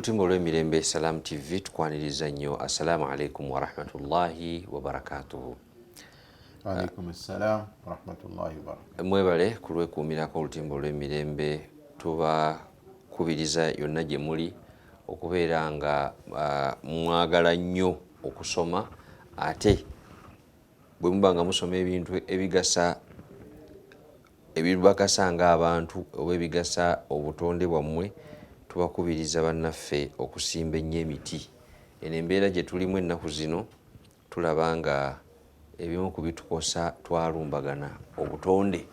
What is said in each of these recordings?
Lutimba olw'emirembe, Salam TV, tukwaniriza nnyo. Assalamu alaikum warahmatullahi wabarakatuhu. Alaikum ssalam warahmatullahi wabarakatuh. Mwebale kulwekuumirako olutimba olw'emirembe. Tubakubiriza yonna gye muli okubeera nga mwagala nnyo okusoma, ate bwe muba nga musoma ebintu ebigasa, ebibagasa ng'abantu oba ebigasa obutonde bwammwe. Tubakubiriza bannaffe okusimba ennyo emiti. Eno embeera gye tulimu ennaku zino, tulaba nga ebimu ku bitukosa twalumbagana obutonde,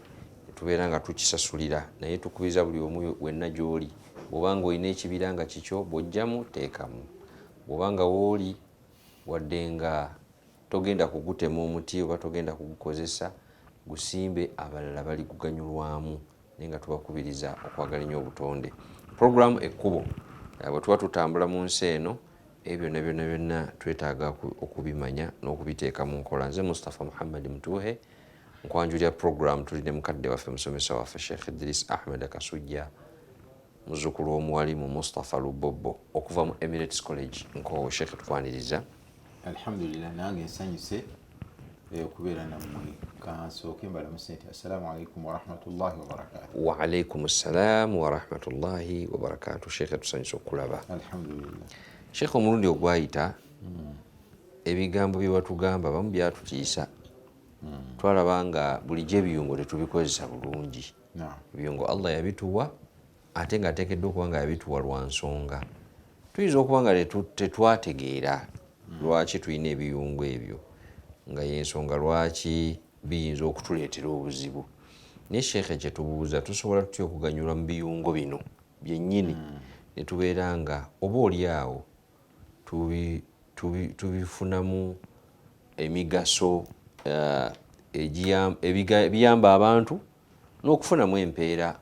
tubeera nga tukisasulira. Naye tukubiriza buli omu wenna gy'oli, bw'oba nga olina ekibira nga kikyo, bw'ojjamu teekamu. Bw'oba nga wooli, wadde nga togenda kugutema omuti oba togenda kugukozesa, gusimbe, abalala bali guganyulwamu. Naye nga tubakubiriza okwagala ennyo obutonde. Puroguramu Ekkubo, bwe tuba tutambula mu nsi eno, ebyo byonna byonna byonna twetaaga okubimanya n'okubiteeka mu nkola. Nze Mustapha Muhammad Mutuhe, nkwanjulira puroguramu. Tuli ne mukadde waffe, musomesa waffe, Sheikh Idris Ahmed Kasujja, muzzukulu w'omuwalimu Mustapha Lubobbo okuva mu Emirates College Nkoowe. Sheikh, tukwaniriza. Alhamdulillah, nange nsanyuse okubeera nammwe. Kansooke mbalamuse nti assalamu alaikum warahmatullahi wabarakatu. Waalaikum ssalam warahmatullahi wabarakatu. Sheikh, tusanyuse okulaba. Alhamdulillah. Sheikh, omulundi ogwayita ebigambo bye watugamba bamu byatutiisa. Twalaba nga bulijjo ebiyungo tetubikozesa bulungi. Ebiyungo Allah yabituwa, ate nga ateekeddwa okuba nga yabituwa lwa nsonga. Tuyinza okuba nga tetwategeera lwaki tulina ebiyungo ebyo, nga yensonga lwaki biyinza okutuleetera obuzibu. Naye sheekhe, kyetubuuza, tusobola tutya okuganyulwa mu biyungo bino byennyini ne tubeera nga oba oli awo tubifunamu emigaso ebiyamba abantu n'okufunamu empeera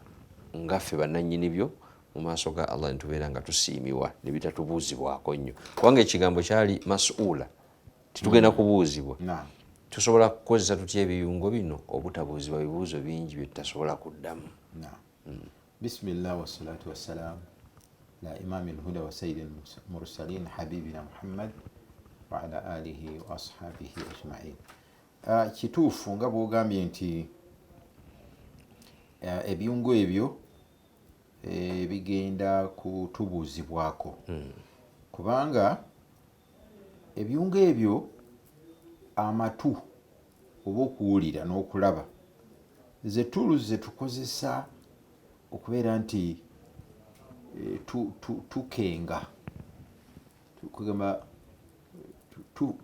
nga ffe bannannyini byo mu maaso ga Allah, ne tubeera nga tusiimibwa ne bitatubuuzibwako nnyo? Kubanga ekigambo kyali masuula, titugenda kubuuzibwa. Tusobola kukozesa tutya ebiyungo bino obutabuuzibwa bibuuzo bingi bye tutasobola kuddamu? Bismillah wassalatu wassalam ala imami lhuda wa sayidi lmursalin habibina Muhammad wa ala alihi wa ashabihi ajmain. Kituufu nga bwogambye nti ebiyungo ebyo bigenda kutubuuzibwako, kubanga ebiyungo ebyo, amatu oba okuwulira n'okulaba, ze tools zetukozesa okubeera nti tukenga, kugamba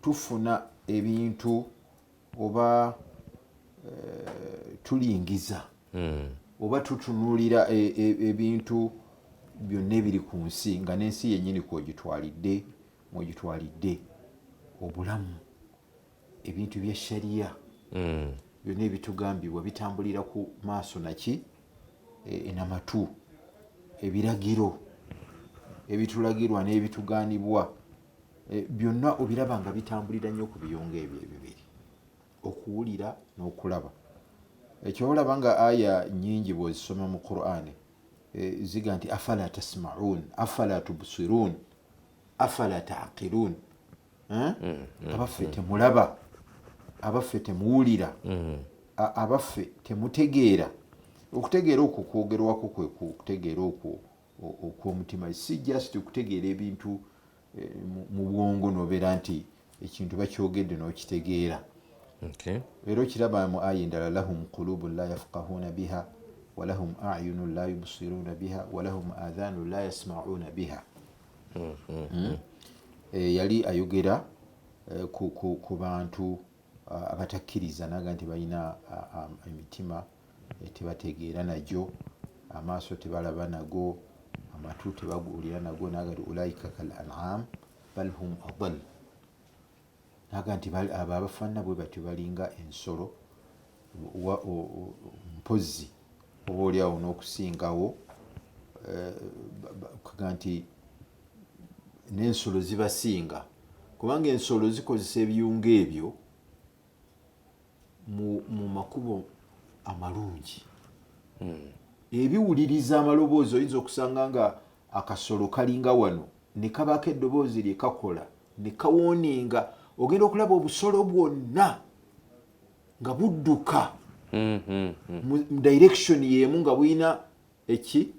tufuna ebintu oba tulingiza oba tutunuulira ebintu byonna ebiri ku nsi, nga n'ensi yennyini kwogitwalidde, mwogitwalidde obulamu, ebintu bya shariya byonna ebitugambibwa bitambulira ku maaso naki namatu. Ebiragiro ebitulagirwa n'ebitugaanibwa byonna obiraba nga bitambulira nnyo ku biyungo ebyo ebibiri, okuwulira n'okulaba. Ekyo olaba nga aya nyingi bw'ozisoma mu Quran ziga nti afala tasmaun, afala tubsirun, afala taqilun. Eh? Abaffe temulaba? Abaffe temuwulira? Abaffe temutegeera? Okutegeera okwo kwogerwako kwe kutegeera okwo okw'omutima, si just okutegeera ebintu mu bwongo nobeera nti ekintu bakyogedde n'okitegeera. Era okiraba mu aya endala, lahum qulubun la yafqahuna biha walahum ayunun la yubsiruna biha walahum adhanun la yasmauna biha. Yali ayogera ku bantu abatakkiriza, naga nti balina emitima tebategeera nagyo, amaaso tebalaba nago, amatu tebaguwulira nago. Naga nti ulaika kal an'am bal hum adal. Naga nti abo abafaanana bwe batyo balinga ensolo, mpozzi oba oliawo n'okusingawo, kaga nti n'ensolo zibasinga, kubanga ensolo zikozesa ebiyungo ebyo mu makubo amalungi. Ebiwuliriza amaloboozi, oyinza okusanga nga Akasolo kalinga wano ne kabaako eddoboozi lye kakola ne kawooninga, ogenda okulaba obusolo bwonna nga budduka mu direction y'emu nga bulina eki.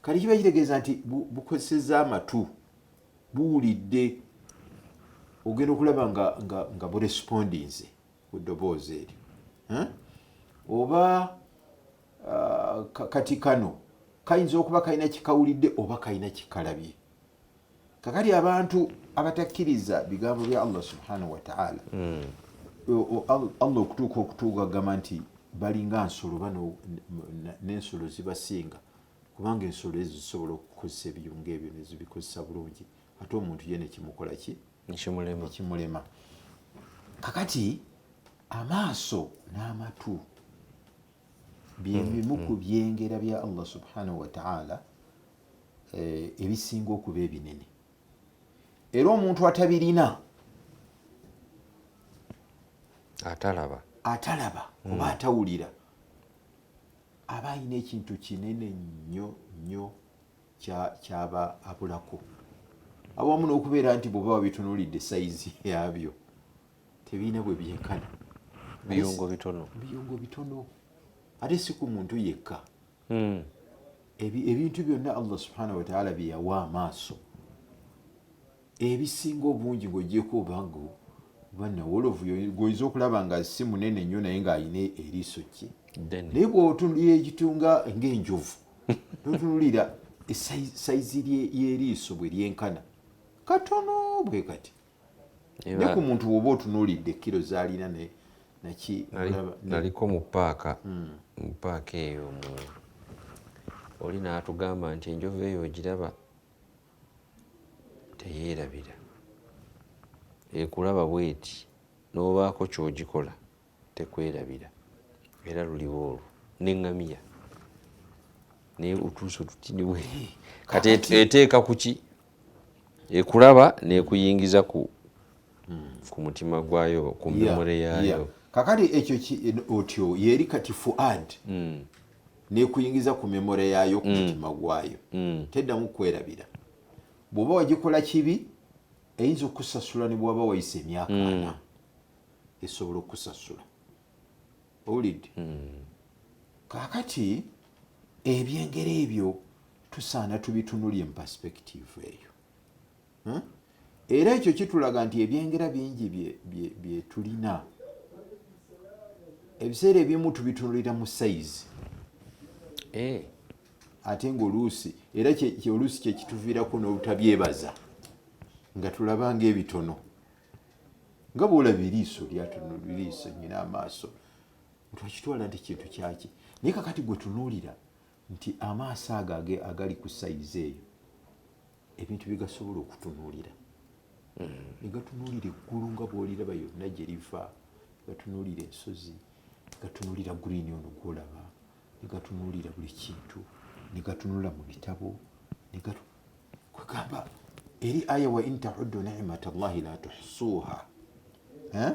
Kati kiba kitegeeza nti bukozesezza amatu, buwulidde, ogenda okulaba nga burespondinze ku ddoboozi eryo. Eh? Oba kati kano kayinza okuba kalina kikawulidde oba kalina kikalabye. Kakati abantu abatakkiriza bigambo bya Allah subhanahu wataala, Allah okutuuka agamba nti balinga nsolo, oba n'ensolo zibasinga, kubanga ensolo ezo zisobola okukozesa ebiyungo ebyo nezibikozesa bulungi, ate omuntu ye nekimukola ki? Nekimulema. Nekimulema. Kakati amaaso n'amatu byebimu ku byengera bya Allah subhanahu wataala ebisinga okuba ebinene, era omuntu atabirina, atalaba, atalaba oba atawulira, aba alina ekintu kinene nnyo nnyo kyaba abulako, awamu n'okubeera nti bw'oba wabitunuulidde sayizi yabyo tebirina bwe byenkana. Biyungo bitono. Biyungo bitono, ate si ku muntu yekka. Ebintu byonna Allah subhanahu wataala bye yawa amaaso ebisinga obungi, ng'ogyeko obanga oba nawolovu gwoyinza okulaba nga si munene nnyo naye ng'alina eriiso ki, ddene, naye bw'otunulira ekitunga ng'enjovu, notunulira sayizi y'eriiso bwe lyenkana, katono bwe kati. Ne ku muntu bw'oba otunuulidde kiro z'alina naki. Naliko mu paaka, mu paaka eyo mu oli n'atugamba nti enjovu eyo ogiraba teyeerabira, ekulaba bweti n'obaako ky'ogikola tekwerabira, era luliba olwo n'eŋŋamiya naye otuuso tutini bwe kati eteeka kuki, ekulaba nekuyingiza ku mutima gwayo, ku memory yaayo. Kakati ekyo otyo yeri kati fuad nekuyingiza ku memory yaayo, ku mutima gwayo, teddamu kwerabira. Bw'oba wagikola kibi eyinza okukusasula, ne bwaba wayisa emyaka 40 esobola okukusasula. Owulidde? Kakati ebyengera ebyo tusaana tubitunulye mu perspective eyo. Era ekyo kitulaga nti ebyengera bingi bye tulina, ebiseera ebimu tubitunulira mu sayizi, ate ngaoluusi era oluusi kyekituviirako n'obutabyebaza, nga tulaba ngaebitono, nga bwolaba eriiso lyatunulira eriiso nyina amaaso twakitwala nti kintu kyaki, naye kakati gwe tunuulira nti amaaso ago agali ku sayizi eyo ebintu byegasobola okutunuulira, ne gatunuulira eggulu nga bw'oliraba yonna gye liva, gatunuulira ensozi, gatunuulira green ono gwolaba, ne gatunuulira buli kintu, ne gatunula mu bitabo, kwegamba eri aya wa in tauddu nimata llahi la tuhsuha. Eh?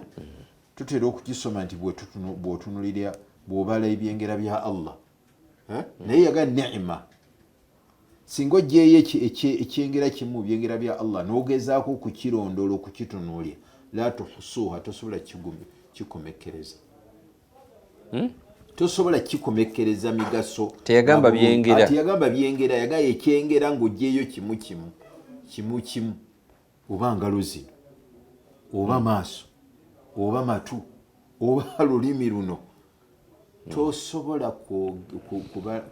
Tutera okugisoma nti bw'otunulira, bw'obala ebyengera bya Allah. Eh? Naye yaga ni'ima, singa oggyeyo ekyengera kimu mu byengera bya Allah n'ogezaako okukirondoola, okukitunuulira, la tuhsuha, tosobola kikomekkereza. Tosobola kikomekkereza migaso. Teyagamba byengera. Ah, teyagamba byengera, yagamba ekyengera ng'oggyeyo kimu kimu kimu kimu, oba ngalo zino, oba maaso, oba matu, oba lulimi luno, tosobola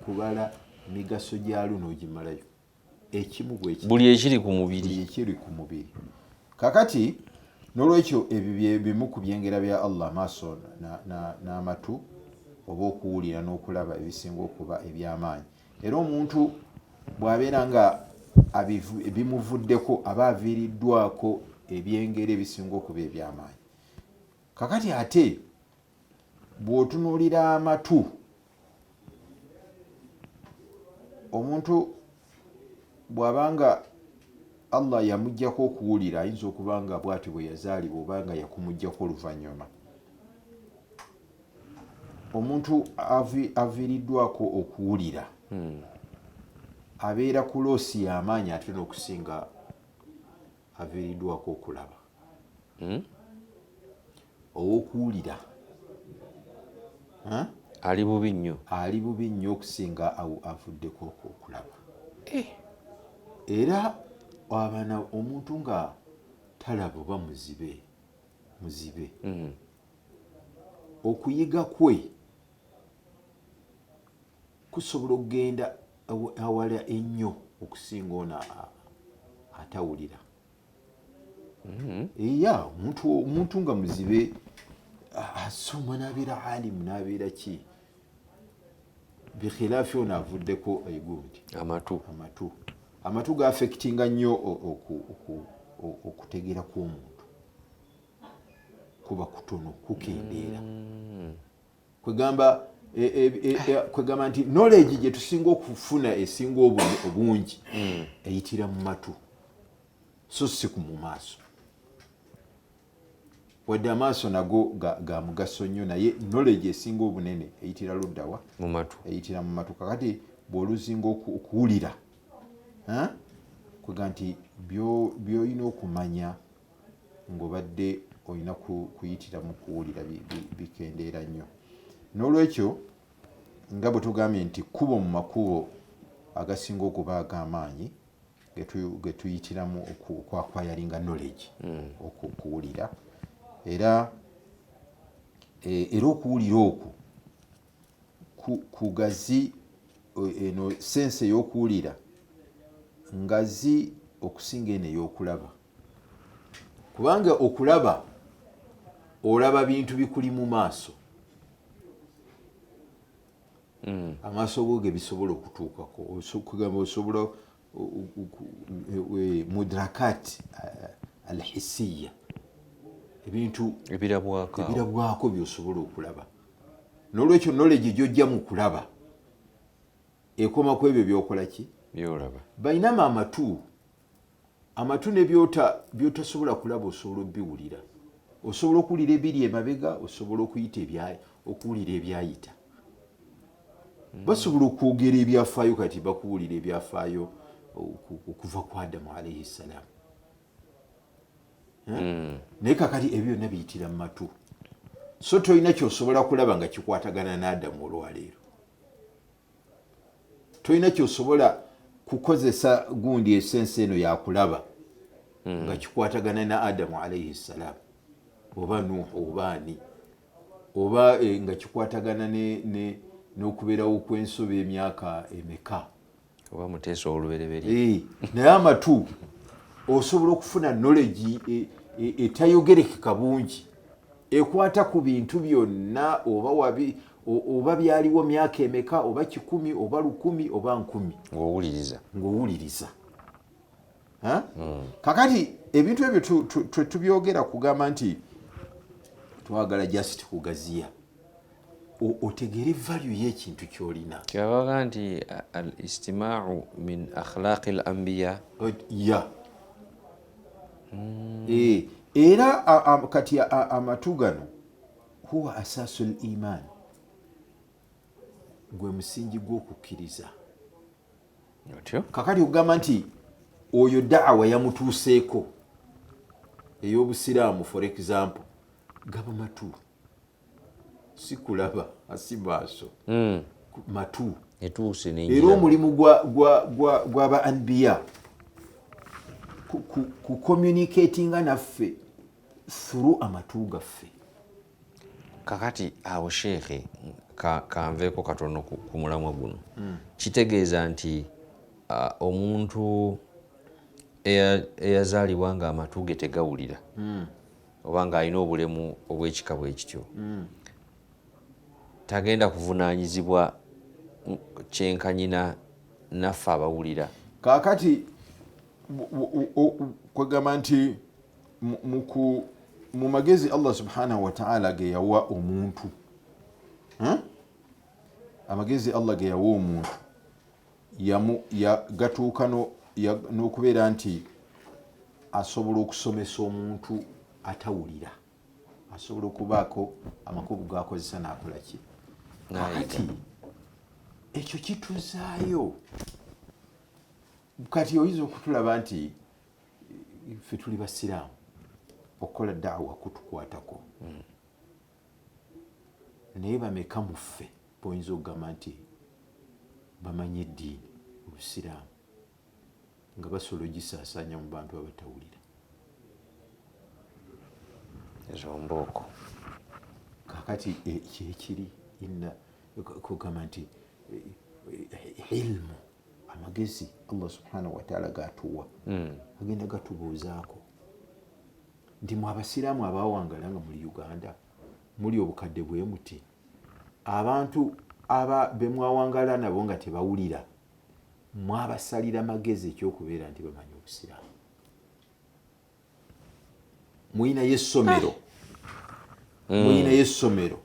kubala migaso gyalwo n'ogimalayo ekimu bweki. Buli ekiri ku mubiri. Buli ekiri ku mubiri. Kakati nolwekyo ebyo bye bimu ku byengera bya Allah, amaaso n'amatu, oba okuwulira n'okulaba, ebisinga okuba ebyamaanyi. Era omuntu bw'abeera nga bimuvuddeko, aba aviiriddwako ebyengera ebisinga okuba ebyamaanyi. Kakati ate bw'otunuulira amatu, omuntu bw'abanga Allah yamugjako okuwulira, ayinza okuba nga bw'atyo bwe yazaalibwa oba nga yakumugjako oluvannyuma. Omuntu aviiriddwako okuwulira. Abeera ku loss y'amaanyi ate n'okusinga aviiriddwako okulaba. Ow'okuwulira ali bubi nnyo. Ali bubi nnyo okusinga avuddeko okulaba. Era abaana, omuntu nga talaba oba muzibe muzibe, okuyiga kwe kusobola okugenda awala ennyo okusinga ono atawulira. Eya, omuntu nga muzibe asoma n'abeera alimu n'abeera ki, bikhilaafi ono avuddeko egundi. Amatu. Amatu gaaffectinga nnyo okutegeera kw'omuntu, kuba kutono, kukendeera. Kwegamba nti knowledge gye tusinga okufuna esinga obungi eyitira mu matu, so si ku mu maaso, wadde amaaso nago ga mugaso nnyo, naye knowledge esinga obunene eyitira luddawa? Mu matu. Eyitira mu matu. Kakati bw'oluzinga okuwulira, kwega nti by'olina okumanya ng'obadde olina kuyitira mu kuwulira bikendeera nnyo. N'olwekyo nga bwe tugambye nti kkubo mu makubo agasinga okuba ag'amaanyi ge tuyitiramu okwacquiringa knowledge, okuwulira. Era okuwulira okwo kugazi, eno sense ey'okuwulira ngazi okusinga eno ey'okulaba, kubanga okulaba olaba bintu bikuli mu maaso, amaaso go ge bisobola okutuukako. Kugamba osobola mudrakat alhisiya, ebintu ebirabwako. Ebirabwako byosobola okulaba. N'olwekyo knowledge gyojja mu kulaba ekoma ku ebyo byokola ki? Byolaba. Bainama amatu ne byotasobola kulaba osobola obiwulira. Osobola okuwulira ebiri emabega, osobola okuyita okuwulira ebyayita. Basobola okwogera ebyafaayo. Kati bakuwulira ebyafaayo okuva ku Adamu alaihi ssalam. Naye kakati ebyo byonna biyitira mu matu, so tolina kyosobola kulaba nga kikwatagana n'Adamu olwaleero. Tolina kyosobola kukozesa gundi esense eno yakulaba nga kikwatagana na Adamu alaihi ssalam oba Nuhu oba ani oba nga kikwatagana n'okubeerawo kw'ensobi emyaka emeka. Oba Muteesa olubereberye. Eh, naye amatu osobola okufuna knowledge etayogerekeka bungi ekwata ku bintu byonna, oba wabi oba byaliwo myaka emeka, oba 100, oba 1000, oba 1000. Ng'owuliriza. Ng'owuliriza. Kakati ebintu ebyo tubyogera kugamba nti twagala just kugaziya otegeere value y'ekintu ky'olina. Kyabaga nti al istimaau min akhlaqi l anbiya. Ya. Era kati amatu gano huwa asasu l iman, gwe musingi gw'okukkiriza. Otyo. Kakati okugamba nti oyo daawa yamutuuseeko ey'obusiraamu, for example, gaba matu, si kulaba, si maaso. Matu. Etuuse. Era nenjira. Omulimu gw'aba anbiya ku communicatinga naffe through amatu gaffe. Kakati awo sheekhe, kanveeko katono ku mulamwa guno. Kitegeeza nti omuntu eyazaalibwa nga amatu ge tegawulira oba ng'alina obulemu obw'ekika bwe kityo, tagenda kuvunaanyizibwa kyenkanyina naffe abawulira? Kaakati kwegamba nti mu magezi Allah subhanahu wataala ge yawa omuntu, huh? Amagezi Allah ge yawa omuntu gatuuka n'okubeera nti asobola okusomesa omuntu atawulira, asobola okubaako amakubo gakozesa n'akola ki. N'ayiga. Kakati ekyo kituzaayo. Kati oyinza okutulaba nti ffe tuli basiraamu, okukola daawa kutukwatako, naye bameka mu ffe boyinza okugamba nti bamanyi eddiini obusiraamu nga basobola ogisaasaanya mu bantu abatawulira? Ezo mbooko. Kakati kyekiri ina kugamba nti ilmu, amagezi Allah subhanahu wataala gatuwa, agenda gatubuuzaako nti mu abasiraamu abawangala nga muli Uganda muli obukadde bwe muti, abantu aba bemwawangala nabo nga tebawulira, mwabasalira magezi ekyokubeera nti bamanyi obusiraamu? Muyinayo essomero, muyinayo essomero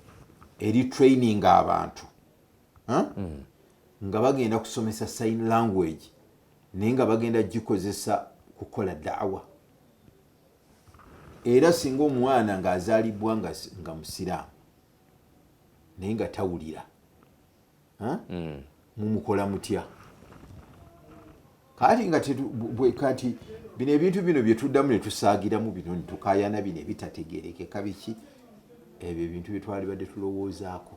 eri training abantu nga bagenda kusomesa sign language, naye nga bagenda gikozesa kukola daawa? Era singa omwana ng'azaalibwa nga musiraamu naye nga tawulira, mumukola mutya? Kati nga kati bino ebintu bino byetuddamu ne tusaagiramu bino ne tukayana bino ebitategerekeka biki, ebyo ebintu bye twalibadde tulowoozaako,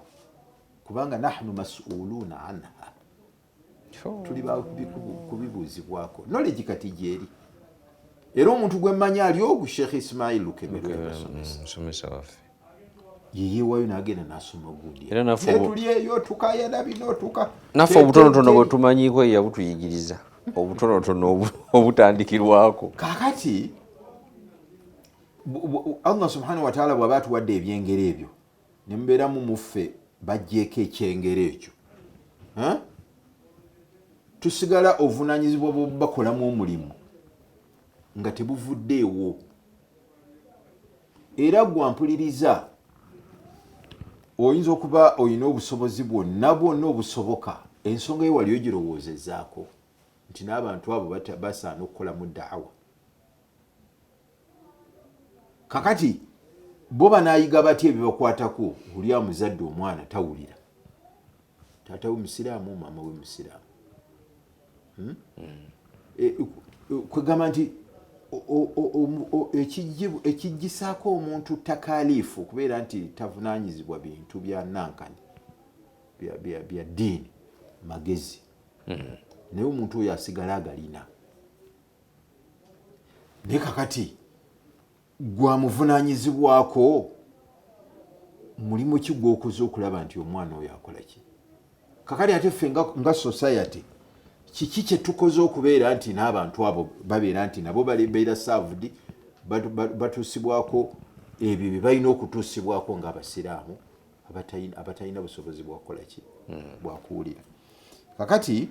kubanga nahnu masuluuna anha, tuli kubibuuzibwako. Knowledge kati gyeri, era omuntu gwe mmanyi ali ogu Sheikh Ismail Lukeberwe, musomesa waffe. Yeyewayo n'agenda n'asoma gundi. Era naffe tuli eyo tukayana bino tuka Naffe obutonotono bwe tumanyiiko yabutuyigiriza, obutonotono obutandikirwako. Kakati Allah subhanahu wataala bw'aba atuwadde ebyengero ebyo ne mubeeramu muffe baggyeko ekyengero ekyo, tusigala obuvunanyizibwa bwobakolamu omulimu nga tebuvuddeewo. Era gwampuliriza, oyinza okuba olina obusobozi bwonna bwonna obusoboka, ensonga ye wali ogirowoozezaako nti n'abantu abo basaana okukolamu daawa? Kakati bo banaayiga batya ebibakwatako? Oli amuzadde omwana tawulira, taata we musiraamu, maama we musiraamu, Kwegamba nti ekijjisaako omuntu takaliifu okubeera nti tavunanyizibwa bintu bya nankani bya ddiini magezi, naye omuntu oyo asigala agalina. Naye kakati gwamuvunanyizibwako, mulimu ki gwokoze okulaba nti omwana oyo akola ki? Kakati ate ffe nga society, kiki kyetukoze okubeera nti n'abantu abo babeera nti nabo babeera served, batuusibwako ebyo bye balina okutuusibwako ng'abasiraamu abatalina busobozi bwakukola ki, bwakuwulira? Kakati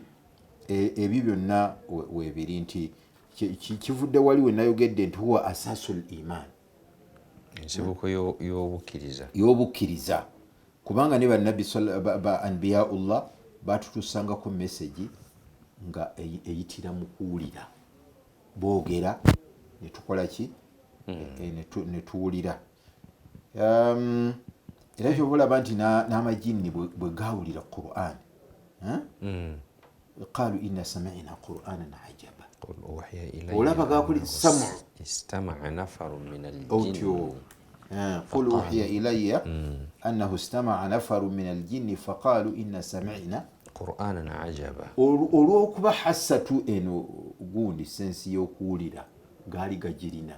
ebyo byonna weebiri nti kivudde wali we nayogedde nti huwa asasul iman, ensibuko y'obukkiriza. Y'obukkiriza, kubanga ne bannabbi ba anbiyaullah batutuusangako message nga eyitira mu kuwulira, boogera ne tukola ki? Ne tuwulira. Era kyoba olaba nti n'amajinni bwe gawulira Quran, qalu inna sami'na qur'anan ajaba. Olaba gakuli samu. Istama'a nafaru min otyo aljinni. Qul uhiya ilayya annahu istama'a nafaru min aljinni faqalu inna sami'na qur'anan ajaba. Olw'okuba hassatu eno gundi sense y'okuwulira gaali gagirina,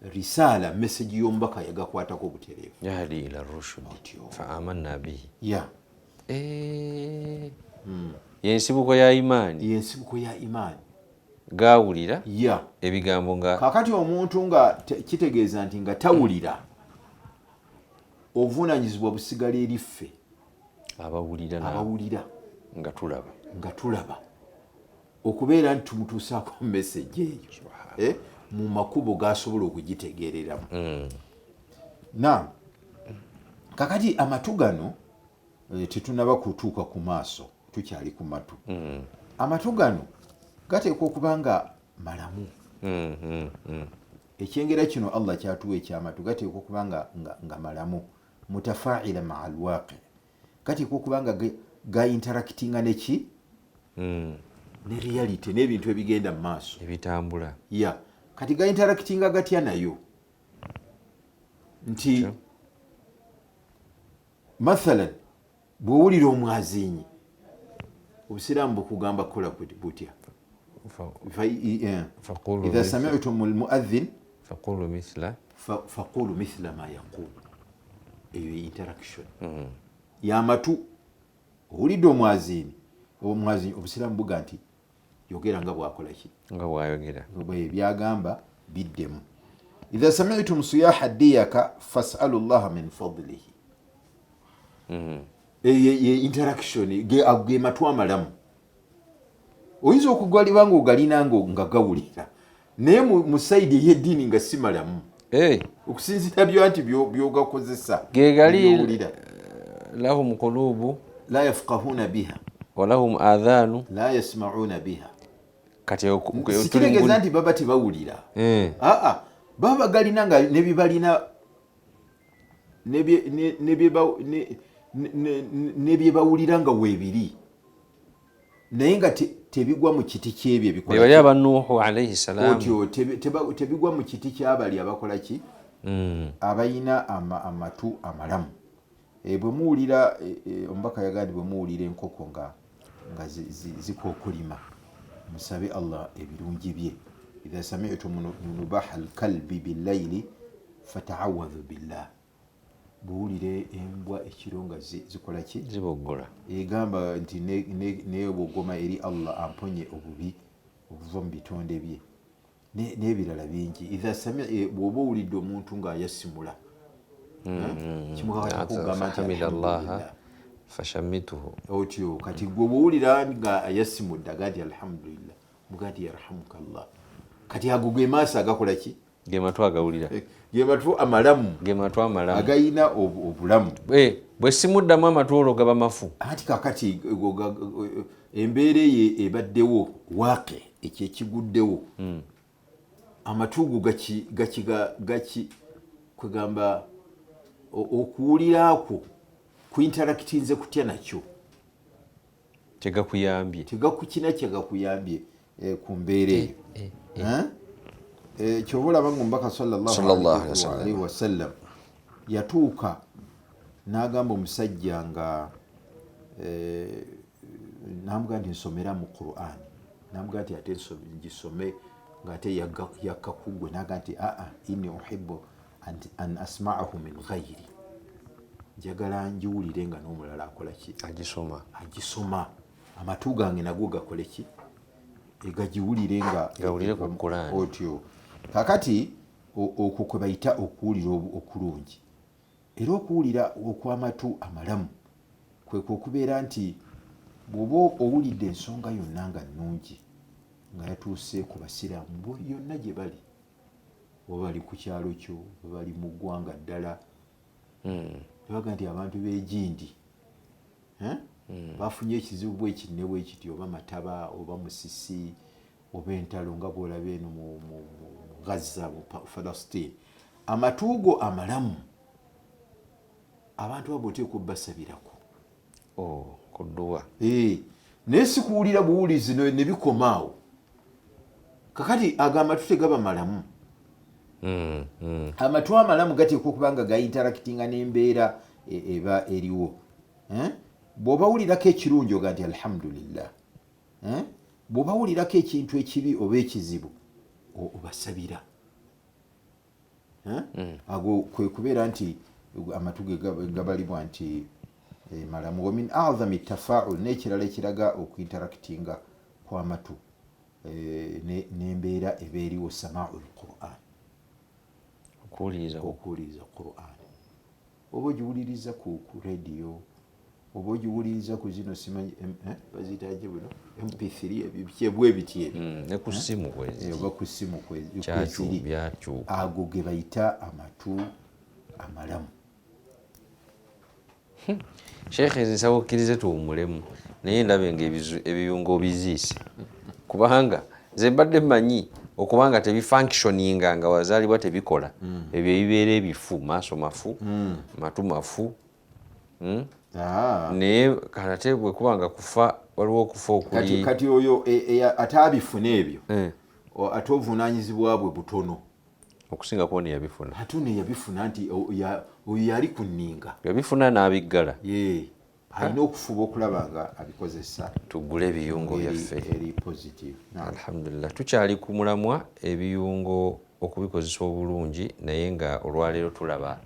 risaala, message y'omubaka yagakwatako butereevu. Yahdi ila rushdi Otyo. fa amanna bihi. Ya. Yensibuko ya imaani. Yensibuko ya imaani. Gawulira ebigambo nga Kakati omuntu nga kitegeeza nti nga tawulira, obuvunanyizibwa busigala eri ffe abawulira abawulira nga tulaba. Nga tulaba, okubeera nti tumutuusaako message eyo mu makubo gasobola okugitegeereramu. Na kakati amatu gano, tetunaba kutuuka ku maaso, tukyali ku matu. Amatu gano gateekwa okuba nga malamu. Ekyengera kino Allah kyatuwa ekyamatu gateekwa okuba nga malamu, mutafaila maa alwaqi, gateekwa okuba nga ga interactinga neki. Ne reality n'ebintu ebigenda mu maaso. Ebitambula. Ya, kati ga interactinga gatya nayo? Nti mathalan bw'owulira omwazinyi, obusiraamu bukugamba kukola butya? Idha sami'tum almuadhin faqulu mithla faqulu mithla ma yaqul. Eyo interaction yamatu. Owulidde omwaziini, omwaziini, obusiraamu buga nti yogera nga bwakola ki? Nga bwayogera. Byagamba biddemu. Idha sami'tum siyaha diyaka fasalu llaha min fadlihi. Ye interaction, ge matu amalamu. Oyinza okugaliba nga ogalina nga gawulira, naye mu side ey'eddiini nga si malamu, okusinziira byo nti byogakozesa. Gegali lahum qulubu la yafqahuna biha walahum adhanu la yasmauna biha. Kati Sikitegeeza nti baba tebawulira. Aa, baba bagalina nga nebibalina nebyebawulira nga weebiri, naye nga tebigwa mu kiti kyebyo ebikola. Bali aba Nuhu alaihi salam. Otyo tebigwa mu kiti kyabali abakola ki? Abayina amatu amalamu. Bwe muwulira omubaka yagaa nti bwe muwulira enkoko nga zikookolima, musabe Allah ebirungi bye. Idha sami'tum nubaha alkalbi billaili fataawadhu billah. Bwowulira embwa ekiro nga zikola ki? Ziboggola. Egamba nti newogoma eri Allah amponye obubi obuva mu bitonde bye, n'ebirala bingi. Idha bw'oba owulidde omuntu ng'ayasimula, kimukakatako okugamba nti Alhamdulillah fashamituhu. Otyo kati gwe bwowulira nga ayasimudde aga nti alhamdulillah, muga nti yarhamukallah. Kati ago ge maaso agakola ki? Ge matu agawulira. Ge matu amalamu. Ge matu amalamu. Agayina obulamu. Bwe simuddamu, amatu olwo gaba mafu. Anti kakati embeera eyo ebaddewo, waake ekyo ekiguddewo, amatu go gaki kwegamba okuwulira kwo kuinteractinze kutya nakyo? Tegakuyambye. Tegakukina kyegakuyambye ku mbeera eyo. Kyova olaba nga omubaka sallallahu alaihi wasallam yatuuka n'agamba omusajja nga namugaa nti nsomera mu Quran, namugaa nti ate ngisome ngaate yakka kuggwe, naga nti aa, inni uhibbu an asmaahu min ghairi, njagala ngiwulire nga n'omulala akola ki? Agisoma. Agisoma, amatu gange nago gakole ki? Gagiwulire nga Gawulire ku Quran. Otyo kakati okwo kwe bayita okuwulira okulungi. Era okuwulira okw'amatu amalamu kwekwo okubeera nti bw'oba owulidde ensonga yonna nga nnungi nga yatuuse ku basiraamu yonna gye bali, oba bali ku kyalo kyo, oba bali mu ggwanga ddala, tebaga nti abantu b'egindi bafunye ekizibu bwekiti ne bwekiti, oba mataba, oba musisi, oba entalo nga bwolaba eno mu Gaza, mu Falastine, amatu go amalamu abantu abo oteekwa obbasabirako. Oh, kuduwa. Naye si kuwulira buwulizi ne bikoma awo. Kakati ago amatu tegaba malamu. Amatu amalamu gateekwa okuba nga gainteractinga n'embeera eba eriwo. Bw'oba wulirako ekirungi, oga nti alhamdulillah. Bw'oba wulirako ekintu ekibi oba ekizibu, obasabira. Ago kwe kubeera nti amatu ge gabalibwa nti malamu. Wa min azami tafaul, n'ekirala ekiraga okuinteractinga kw'amatu n'embeera eba eriwo, samaau lquran. Okuwuliriza. Okuwuliriza Quran, oba ogiwuliriza ku radio, oba ogiwuliriza ku zino simanyi baziyitaje buno MP3, ebyo biti ebyo. Ne ku ssimu kweziri. Oba ku ssimu kweziri. Byakyuka. Ago ge bayita amatu amalamu. Sheekhe, nsaba okkirize tuwummulemu, naye ndabe nga ebiyungo obiziise, kubanga nze mbadde mmanyi okubanga tebifunctioninga nga wazaalibwa tebikola, ebyo ebibeera ebifu, maaso mafu, matu mafu. Naye kati ate bwe kuba nga kufa, waliwo okufa okuli Kati oyo ataabifuna ebyo, ate obuvunaanyizibwa bwe butono okusinga kwona yabifuna. Ate ono yabifuna nti oyo yali ku nninga. Yabifuna n'abiggala. Ye alina okufuba okulaba nga abikozesa. Tugule ebiyungo byaffe. Eri positive. Alhamdulillah, tukyali ku mulamwa ebiyungo okubikozesa obulungi, naye nga olwaleero tulaba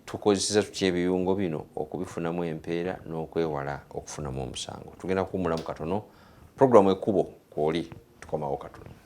tukozeseza tutya ebiyungo bino okubifunamu empeera n'okwewala okufunamu omusango. Tugenda kuwumulamu katono. Puroguramu Ekkubo kwoli, tukomawo katono.